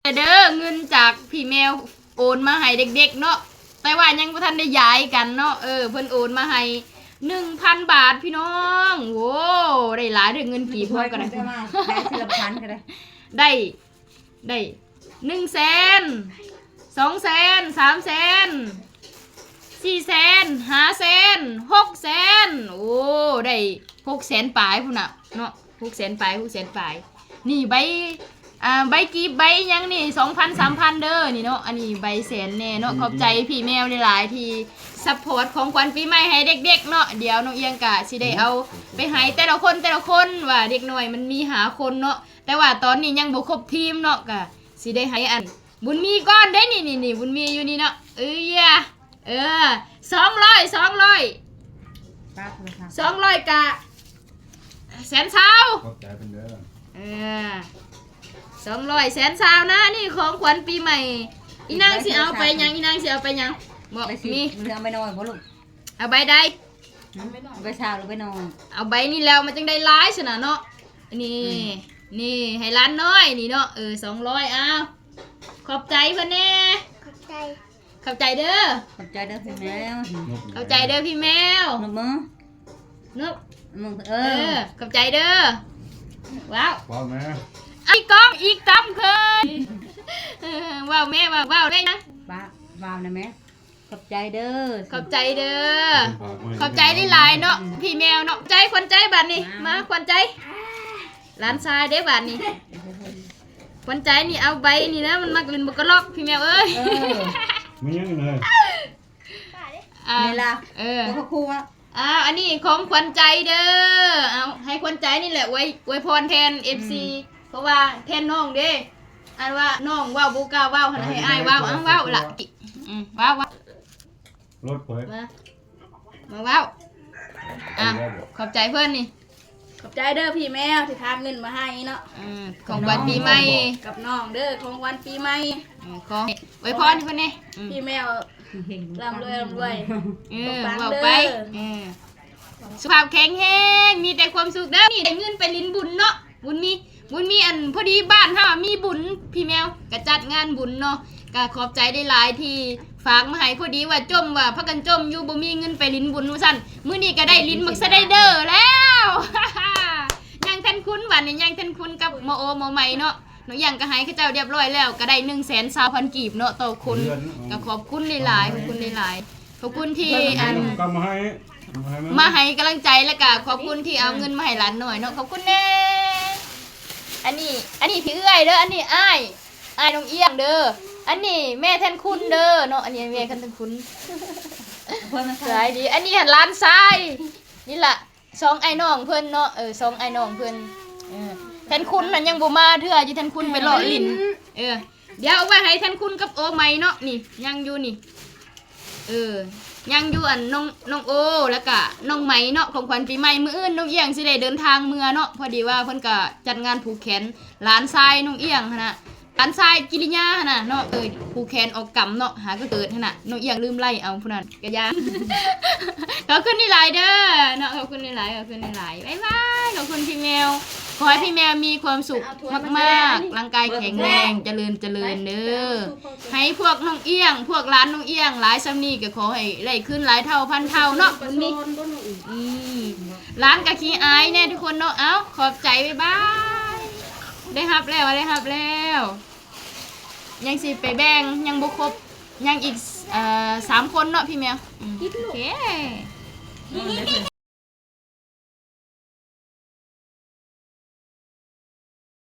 ເດີ ເງິນຈາກພີ່ແມວໂອນມາໃຫ້ເດັກໆເນາະ ແຕ່ວ່າຍັງບໍ່ທັນໄດ້ຢາຍກັນເນາະ. ເອີ ເພິ່ນໂອນມາໃຫ້ໜຶ່ງພັນບາດພີ່ນ້ອງ. ໂອ້ ໄດ້ຫຼາຍເດີ ເງິນກີບເຮົາກໍໄດ້ ໄດ້ ໄດ້ໜຶ່ງແສນ ສອງແສນ ສາມແສນ ສີ່ແສນ ຫ້າແສນ ຫົກແສນ. ໂອ້ ໄດ້ຫົກແສນປາຍພຸ້ນນະເນາະ ຫົກແສນປາຍ ຫົກແສນປາຍ. ນີ້ໃບ ອ່າ ໃບກີບໃບຫຍັງນີ້ ສອງພັນ ສາມພັນເດີນີ້ເນາະ. ອັນນີ້ໃບແສນແນ່ເນາະ. ຂອບໃຈພີ່ແມວຫຼາຍໆທີ່ຊັບພອດຂອງຂວັນປີໃໝ່ໃຫ້ເດັກໆເນາະ. ດຽວນ້ອງອຽງກະຊິໄດ້ເອົາໄປໃຫ້ແຕ່ລະຄົນ ແຕ່ລະຄົນ ວ່າເດັກນ້ອຍມັນມີຫ້າຄົນເນາະ ແຕ່ວ່າຕອນນີ້ຍັງບໍ່ຄົບທີມເນາະ ກະຊິໄດ້ໃຫ້ອັນ ບຸນມີກ່ອນເດ້. ນີ້ໆໆ ບຸນມີຢູ່ນີ້ເນາະ. ເອີຍ ເອີ ສອງຮ້ອຍ ສອງຮ້ອຍ ປາກເລີຍຄ່ະ ສອງຮ້ອຍກະແສນຊາວ. ຂອບໃຈເພິ່ນເດີ. ເອີ ສອງຮ້ອຍ ແສນຊາວນະ. ນີ້ຂອງຂວັນປີໃໝ່. ອີນາງຊິເອົາໄປຫຍັງ? ອີນາງຊິເອົາໄປຫຍັງ? ບອກມີ ເອົາໃບນ້ອຍບໍ່ລູກ? ເອົາໃບໃດ? ເອົາໃບຊາວຫຼືໃບນ້ອຍ? ເອົາໃບນີ້ແລ້ວມັນຈັ່ງໄດ້ຫຼາຍຊັ້ນນະເນາະ. ນີ້ ນີ້ໃຫ້ຫຼານນ້ອຍນີ້ເນາະ. ເອີ ສອງຮ້ອຍ ອ້າວ ຂອບໃຈເພິ່ນແດ່. ຂອບໃຈ ຂອບໃຈເດີ. ຂອບໃຈເດີພີ່ແມວ. ຂອບໃຈເດີພີ່ແມວ. ນົບມື ນົບມື ເອີ ເອີ ຂອບໃຈເດີ. ວ້າວ ວ້າວແມ່ ອີກກ້ອງ ອີກຕຳເຄີຍ. ເອີ ວ້າວແມ່ ວ້າວ ວ້າວແມ່ນະ ວ້າວ ວ້າວນະແມ່. ຂອບໃຈເດີ ຂອບໃຈເດີ. ຂອບໃຈຫຼາຍໆເນາະ ພີ່ແມວເນາະ. ໃຈ ຂວັນໃຈບາດນີ້ ມາ ມາ ຂວັນໃຈ ຫຼານຊາຍເດ້ບາດນີ້. ຂວັນໃຈນີ້ເອົາໃບນີ້ນະ ມັນມັກຫຼິ້ນບັກກະລັອກ ພີ່ແມວເອີຍ. ເອີ ມີຫຍັງເລີຍ ອ່າ ນີ້ລະ ເອີ ຄອບຄົວ. ອ້າວ ອັນນີ້ຂອງຂວັນໃຈເດີ. ເອົາ ໃຫ້ຂວັນໃຈນີ້ແຫຼະ ອວຍ ອວຍພອນແທນເອັຟຊີ ອືມ ເພາະວ່າແທນນ້ອງເດ້ ອັນວ່ານ້ອງເວົ້າບໍ່ກ້າເວົ້າຫັ້ນນະ ໃຫ້ອ້າຍເວົ້າ. ເອົາ ເວົ້າລະ ອືມ ເວົ້າ ເວົ້າ ລົດເປີດ ມາ ມາເວົ້າ. ອ່າ ຂອບໃຈເພິ່ນນີ້ ຂອບໃຈເດີພີ່ແມວທີ່ພາເງິນມາໃຫ້ເນາະ. ອືມ ຂອງຂວັນປີໃໝ່ ກັບນ້ອງເດີ ຂອງຂວັນປີໃໝ່. ເອີ ຂໍອວຍພອນເພິ່ນແດ່. ອືມ ພີ່ແມວ ລ່ຳລວຍ ລ່ຳລວຍ. ເອີ ເວົ້າໄປ ເອີ ສຸຂະພາບແຂງແຮງ ມີແຕ່ຄວາມສຸກເດີ. ນີ້ໄດ້ເງິນໄປຫຼິ້ນບຸນເນາະ ບຸນມີ ບຸນມີ ອັນ ພໍດີບ້ານເຮົາມີບຸນ ພີ່ແມວກະຈັດງານບຸນເນາະ. ກະຂອບໃຈຫຼາຍໆທີ່ຝາກມາໃຫ້. ພໍດີວ່າຈົ່ມ ວ່າພາກັນຈົ່ມຢູ່ ບໍ່ມີເງິນໄປຫຼິ້ນບຸນວ່າຊັ້ນ. ມື້ນີ້ກະໄດ້ຫຼິ້ນບັກສະໄລເດີແລ້ວ ຍ່າງແທ່ນຄຸນ ບາດນີ້ຍ່າງແທ່ນຄຸນກັບໝໍໂອໝໍໄໝເນາະ. ນ້ອງອຽງກະໃຫ້ເຂົາເຈົ້າຮຽບຮ້ອຍແລ້ວ ກະໄດ້ໜຶ່ງແສນຊາວພັນກີບເນາະຕໍ່ຄົນ. ເດືອນ ກະຂອບຄຸນຫຼາຍໆ ຂອບຄຸນຫຼາຍໆ ຂອບຄຸນທີ່ ອັນ ມາໃຫ້ ມາໃຫ້ກຳລັງໃຈ ແລ້ວກະຂອບຄຸນທີ່ເອົາເງິນມາໃຫ້ຫຼານນ້ອຍເນາະ. ຂອບຄຸນແດ່. ອັນນີ້ ອັນນີ້ພີ່ເອື້ອຍເດີ ອັນນີ້ອ້າຍ ອ້າຍນ້ອງອຽງເດີ. ອັນນີ້ແມ່ແທ່ນຄຸນເດີເນາະ ອັນນີ້ແມ່ແທ່ນຄຸນ. ສະບາຍດີ. ອັນນີ້ຫັ້ນຫຼານຊາຍ ນີ້ລະ ສອງອ້າຍນ້ອງເພິ່ນເນາະ ເອີ ສອງອ້າຍນ້ອງເພິ່ນ. ເອີ ແທ່ນຄຸນຫັ້ນຍັງບໍ່ມາເທື່ອ ຢູ່ແທ່ນຄຸນໄປເລາະຫຼິ້ນ. ເອີ ດຽວເອົາໄວ້ໃຫ້ແທ່ນຄຸນກັບໂອໄໝເນາະ. ນີ້ຍັງຢູ່ນີ້ ເອີ ຍັງຢູ່ ອັນ ນ້ອງ ນ້ອງໂອ ແລ້ວກະນ້ອງໄໝເນາະ. ຂອງຂວັນປີໃໝ່ ມື້ອື່ນນ້ອງອຽງຊິໄດ້ເດີນທາງເມືອເນາະ ພໍດີວ່າເພິ່ນກະຈັດງານຜູກແຂນຫຼານຊາຍນ້ອງອຽງຫັ້ນນະ. ຫຼານຊາຍກິລິຍາຫັ້ນນະເນາະ ເອີ ຜູກແຂນອອກກຳເນາະ ຫາກະເກີດຫັ້ນນະ ນ້ອງອຽງລືມໄລ່ເອົາຜູ້ນັ້ນກະຢ່າ. ຂອບຄຸນຫຼາຍໆເດີເນາະ ຂອບຄຸນຫຼາຍໆ ຂອບຄຸນຫຼາຍໆ ບາຍບາຍ. ຂອບຄຸນພີ່ແມວ ຂໍໃຫ້ພີ່ແມວມີຄວາມສຸກມາກໆ ຮ່າງກາຍແຂງແຮງ ຈະເລີນ ຈະເລີນເດີ. ໃຫ້ພວກນ້ອງອຽງ ພວກຫຼານນ້ອງອຽງຫຼາຍສ່ຳນີ້ ກະຂໍໃຫ້ໄດ້ຄືນຫຼາຍເທົ່າພັນເທົ່າເນາະ. ອືມ ຫຼານກະຂີ້ອາຍແນ່ທຸກຄົນເນາະ. ເອົ້າ ຂອບໃຈ ບາຍບາຍ. ໄດ້ຮັບແລ້ວ ໄດ້ຮັບແລ້ວ. ຍັງຊິໄປແບ່ງ ຍັງບໍ່ຄົບ ຍັງອີກ ເອີ ສາມຄົນເນາະພີ່ແມວ. ອືມ ໂອເຄ ອືມ ໄດ້ເພິ່ນ